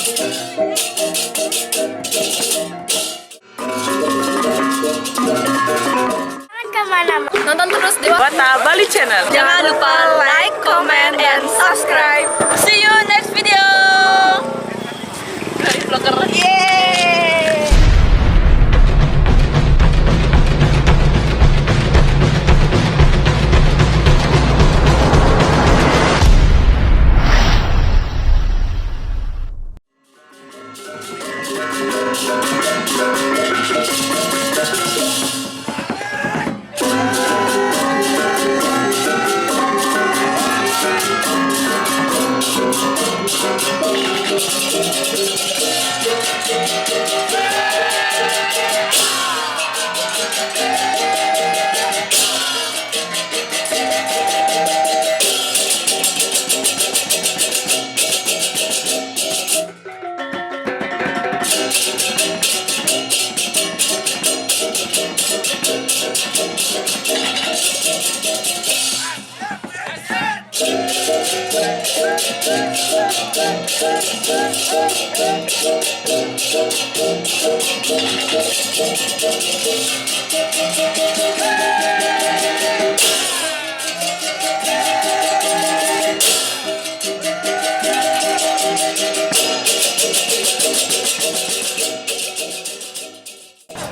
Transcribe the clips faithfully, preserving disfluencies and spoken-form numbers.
Jangan kemana-mana. Nonton terus Dewata Bali Channel. Jangan lupa like, comment, and subscribe. See you next video. Dari vlogger. Yeay.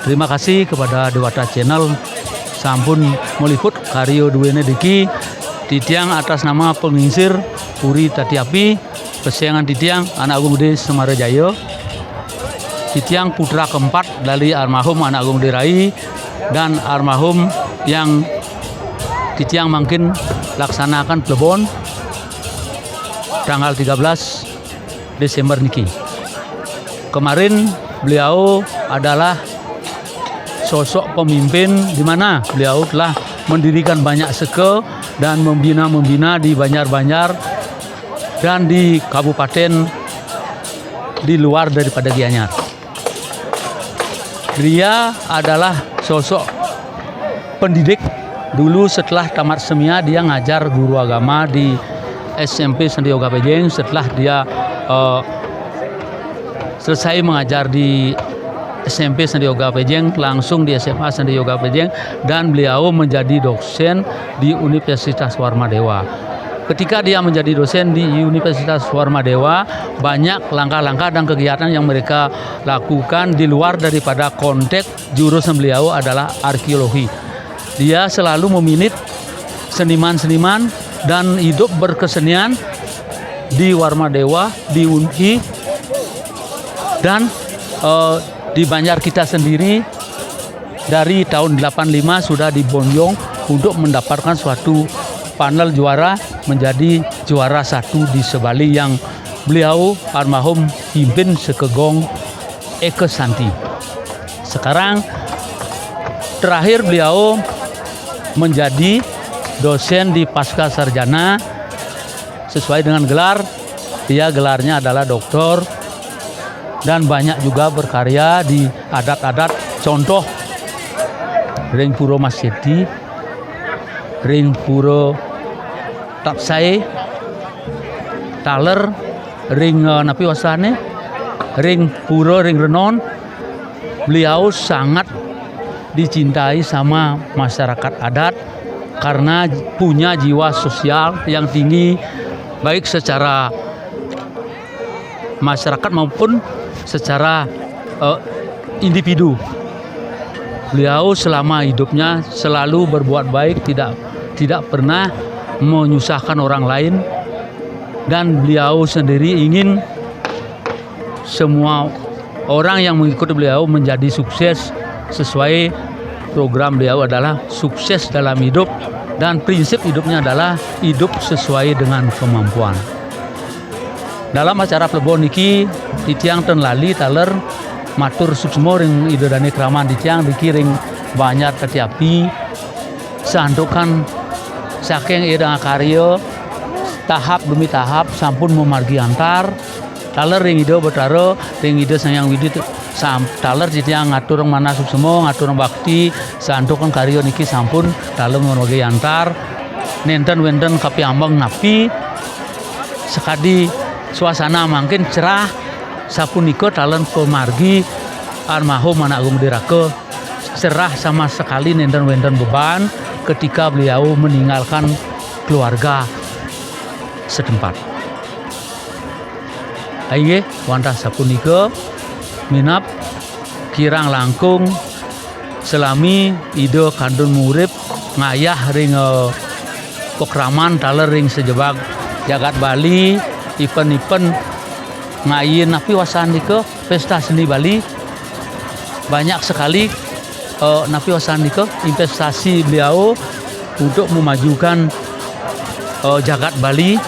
Terima kasih kepada Dewata Channel sampun meliput karya duene driki. Titiang atas nama pengingsir Puri Tatiapi, pesengan titiang Anak Agung Gede Semarajaya. Titiang putra keempat dari almarhum Anak Agung Gede Rai dan almarhum yang titiang mangkin laksanakan plebon tanggal tiga belas Desember niki. Kemarin beliau adalah sosok pemimpin di mana beliau telah mendirikan banyak seka dan membina-membina di banjar-banjar dan di kabupaten di luar daripada Gianyar. Beliau adalah sosok pendidik. Dulu setelah tamat semia, dia ngajar guru agama di S M P Santi Yoga Pejeng. Setelah dia eh, selesai mengajar di S M P Santi Yoga Pejeng, langsung di S M A Santi Yoga Pejeng, dan beliau menjadi dosen di Universitas Warmadewa. Ketika dia menjadi dosen di Universitas Warmadewa, banyak langkah-langkah dan kegiatan yang mereka lakukan di luar daripada konteks jurusan beliau adalah arkeologi. Dia selalu meminit seniman-seniman dan hidup berkesenian di Warmadewa, di Unhi, dan eh, di Banjar kita sendiri. Dari tahun delapan lima sudah dibonjong untuk mendapatkan suatu panel juara, menjadi juara satu di Sebali yang beliau almarhum pimpin sekegong Eka Santi. Sekarang terakhir beliau menjadi dosen di Pasca Sarjana sesuai dengan gelar. Dia gelarnya adalah doktor dan banyak juga berkarya di adat-adat, contoh ring Pura Masjid, ring Pura Tapsai, taler ring eh, napi wasane, ring Pura ring Renon. Beliau sangat dicintai sama masyarakat adat karena punya jiwa sosial yang tinggi, baik secara masyarakat maupun secara eh, individu. Beliau selama hidupnya selalu berbuat baik, tidak tidak pernah menyusahkan orang lain, dan beliau sendiri ingin semua orang yang mengikuti beliau menjadi sukses sesuai program beliau adalah sukses dalam hidup, dan prinsip hidupnya adalah hidup sesuai dengan kemampuan. Dalam acara plebon niki, titiang ten lali taler matur suksma ring Ida Dane Kraman titiang niki ring Banjar Tatiapi, santukan saking Ida Ngakarya tahap demi tahap sampun mamargi antar taler ring Ida Betara, ring Ida Sang Hyang Widi. Sam, taler titiang ngatur manah suksma, ngatur bakti, santukan karya niki sampun taler mamargi antar. Nenten wenten kapiambeng napi, sakadi suasana mangkin cerah, Sapunika taler pamargi almarhum Anak Agung Gede Raka serah sama sekali nenten wenten beban ketika beliau meninggalkan keluarga setempat. Inggih, wantah sapunika minab kirang langkung selami Ida kantun murip ngayah ring, eh, pakraman taler ring sajebag jagat Bali, ipen-ipen ngayin napi wasanika pesta seni Bali. Banyak sekali, eh, napi wasanika investasi beliau untuk memajukan, eh, jagat Bali.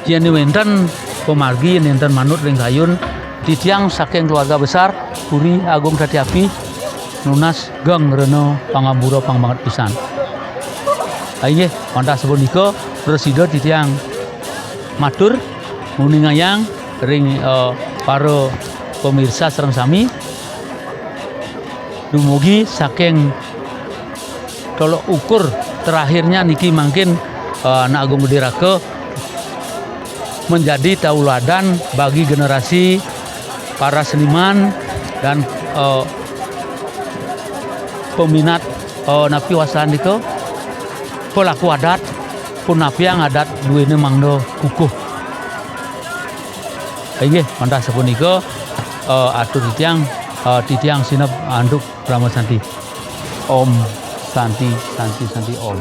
Yen wenten pamargi, yen wenten manut ring kayun, titiang saking keluarga besar Puri Agung Tatiapi nunas geng rena pangampura pang banget pisan. Inggih, wantah sapunika prasida titiang matur nguningayang ring, eh, para pemirsa sareng sami. Dumugi saking tolok ukur terakhirnya niki mangkin, eh, Anak Agung Gede Raka menjadi tauladan bagi generasi para seniman dan, eh, peminat, eh, napi wasanika pelaku adat, punapiang adat duene mangda kukuh. Inggih, wantah sapunika, eh, atur titiang, eh, titiang sineb antuk Parama Santi. Om Santi, Santi, Santi, Om.